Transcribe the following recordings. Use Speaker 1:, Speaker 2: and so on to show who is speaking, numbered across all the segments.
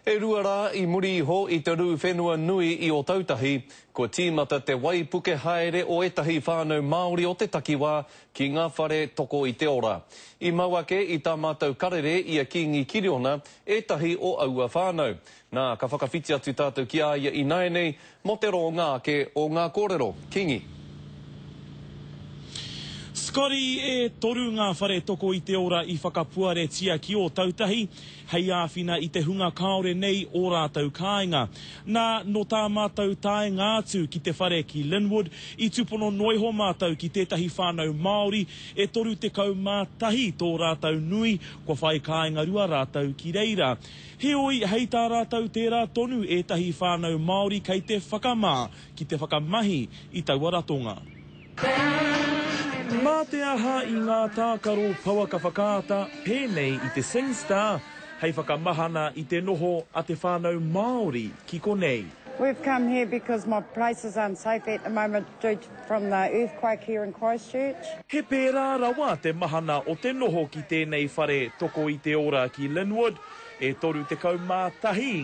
Speaker 1: E rua rā i muri iho i te rū whenua nui i Ōtautahi, kua tīmata te waipuke haere o ētahi whānau Māori o te takiwā ki ngā whare toko i te ora. I mau ake i tā mātou karere i a Kīngi Kiriona ētahi o aua whānau. Nā, ka whakawhiti atu tātou ki a ia ināianei mō te rōnga ake o ngā kōrero. Kīngi.
Speaker 2: Scotty, E toru ngā whare toko i te ora i whakapuaretia ki Ōtautahi hei āwhina i te hunga kāore nei ō rātou kāinga. Nā, nō tā mātou taenga atu ki te whare ki Linwood, i tūpono noa iho mātou ki tētahi whānau Māori e 31 tō rātou nui, kua whai kāinga rua rātou ki reira. Heoi, hei tā rātou tērā tonu ētahi whānau Māori kei te whakamā ki te whakamahi i taua ratonga. Mā te aha i ngā tākaro pouaka whakaata pēnei i te SingStar hei whakamahana i te noho a te whānau Māori ki konei.
Speaker 3: We've come here because my place is unsafe at the moment due to from the earthquake here in Christchurch.
Speaker 2: He pērā rawa te mahana o te noho ki tēnei whare toko i te ora ki Linwood, E 31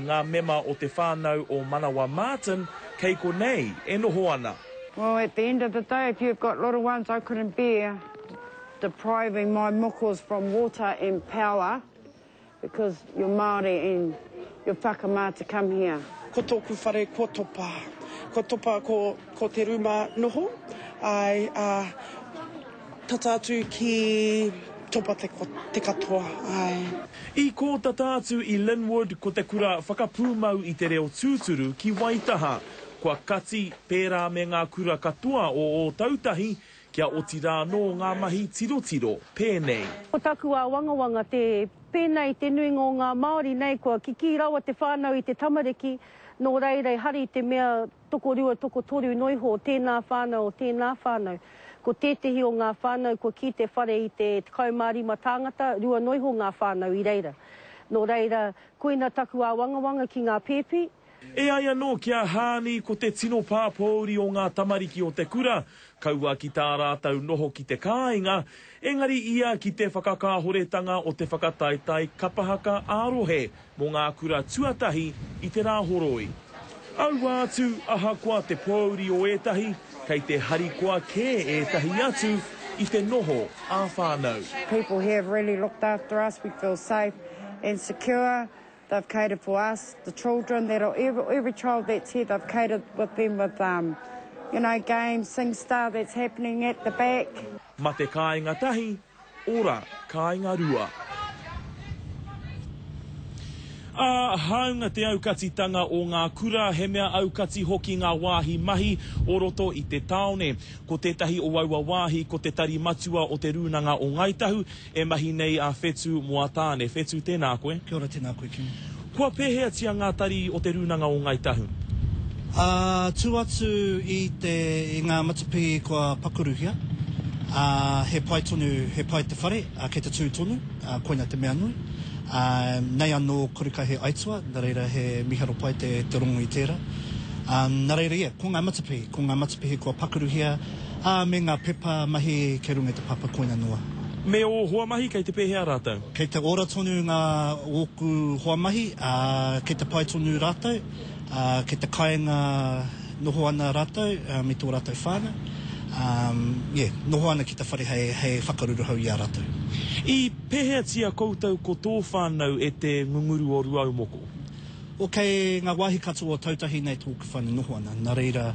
Speaker 2: ngā mema o te whānau o Manawa Martin kei konei e noho ana.
Speaker 3: Well at the end of the day if you've got little ones I couldn't bear depriving my mokos from water and power because you're Māori and you're whakamā to come here.
Speaker 4: Ko tōku whare kua topa. Kua topa ko, ko te rūma noho, āe, ā, tata atu ki topa te, te katoa, āe.
Speaker 2: I kō tata atu i Linwood ko te kura whakapūmau i te reo tūturu ki Waitaha. Kua kati, pērā me ngā kura katoa o Ōtautahi, kia oti rā anō ngā mahi tirotiro pēnei.
Speaker 5: Ko taku āwangawanga te pēnei te nuinga o ngā Māori nei kua kikī rawa te whānau i te tamariki, nō reira ehara i te mea tokorua, tokotoru noa iho o tēnā whānau, o tēnā whānau. Ko tētehi o ngā whānau kua kī te whare i te 15 tāngata, rua noa iho ngā whānau i reira. Nō reira, koina taku āwangawanga ki ngā pēpi.
Speaker 2: E ai anō ki a Haani ko te tino pāpōuri o ngā tamariki o te kura, kaua ki tā rātou noho ki te kāinga, engari ia ki te whakakāhoretanga o te whakataetae kapa haka ā-rohe mō ngā kura tuatahi i te Rāhoroi. Aua atu, ahakoa te pōuri o ētahi, kei te harikoa kē ētahi atu i te noho ā-whānau.
Speaker 3: People here have really looked after us, we feel safe and secure, they've catered for us, the children that are, every child that's here, they've catered with them with, um, you know, games, SingStar that's happening at the back.
Speaker 2: Mate kāinga tahi, Ora, kāinga rua. Ā, hāunga te aukatitanga o ngā kura, he mea aukati hoki ngā wāhi mahi o roto i te tāone. Ko tētahi o aua wāhi ko te tari matua o Te Rūnanga o Ngāi Tahu, e mahi nei a Whetu Moatāne. Whetu, tēnā koe.
Speaker 6: Kia ora, tēnā koe, Kingi.
Speaker 2: Kua pēheatia ngā tari o Te Rūnanga o Ngāi Tahu?
Speaker 6: Ā, tū atu i te, i ngā matapihi kua pakuruhia, ā, he pai tonu, he pai te whare, ā, kei te tū tonu, ā, koina te mea nui. Ā, nei anō kore kai he aitua, nā reira he miharo pai te, te rongo i tērā. Ā, nā reira ia, ko ngā matapihi, ko ngā matapihi kua pakuruhia, ā, me ngā pepa mahi kei runga i te papa, koina noa.
Speaker 2: Me ō hoa mahi, kei te pēhea rātou?
Speaker 6: Kei te ora tonu ngā ōku hoa mahi, ā, kei te pai tonu rātou. Ā, kei te kāinga noho ana rātou me tō rātou whānau, ā, yeah, noho ana ki te whare hei, hei whakaruruhau i a rātou.
Speaker 2: I pēheatia koutou ko tō whānau e te ngunguru o Ruaumoko?
Speaker 6: O, kei ngā wāhi katoa o Tautahi nei tōku whānau noho ana, nā reira,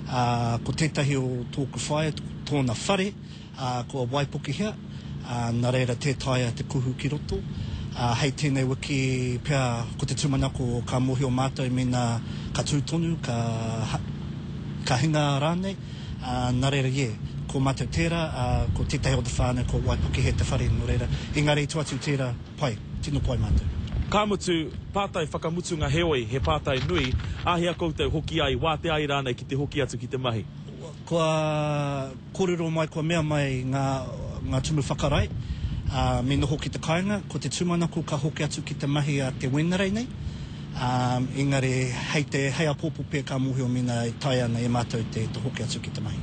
Speaker 6: ā, ko tētahi o tōku whaea, tōna whare, ā, kua waipokehia, ā, nā reira tē taea te kuhu ki roto. Ā, hei tēnei wiki pea ko te tūmanako ka mōhio mātou mēnā ka tū tonu, ka, ka hinga rānei, ā, nā reira, yeah, ko mātou tērā, ā, ko tētahi o te whānau kua waipokehia te whare, nō reira, engari i tua atu tērā, pai, tino pai mātou.
Speaker 2: Ka mutu, pātai whakamutunga heoi, he pātai nui, āhea koutou hoki ai, wātea ai rānei ki te hoki atu ki te mahi?
Speaker 6: Kua kōrero mai, kua mea mai ngā, ngā tumu whakarae, ā, me noho ki te kāinga. Ko te tūmanako ka hoki atu ki te mahi a te Wenerei nei, ā, engari hei te, hei āpōpō pea ka mōhio mēnā e taea ana e mātou te, te hoki atu ki te mahi.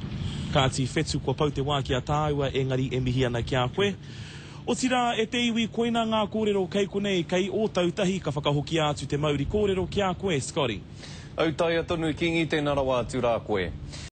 Speaker 2: Kāti Whetu, kua pau te wā ki a tāua, engari e mihi ana ki a koe. Otirā, e te iwi, koina ngā kōrero kei konei, kei Ōtautahi, ka whakahokia atu te mauri kōrero ki a koe, Scotty.
Speaker 1: Autaia tonu Kingi, tēnā rawa atu rā koe.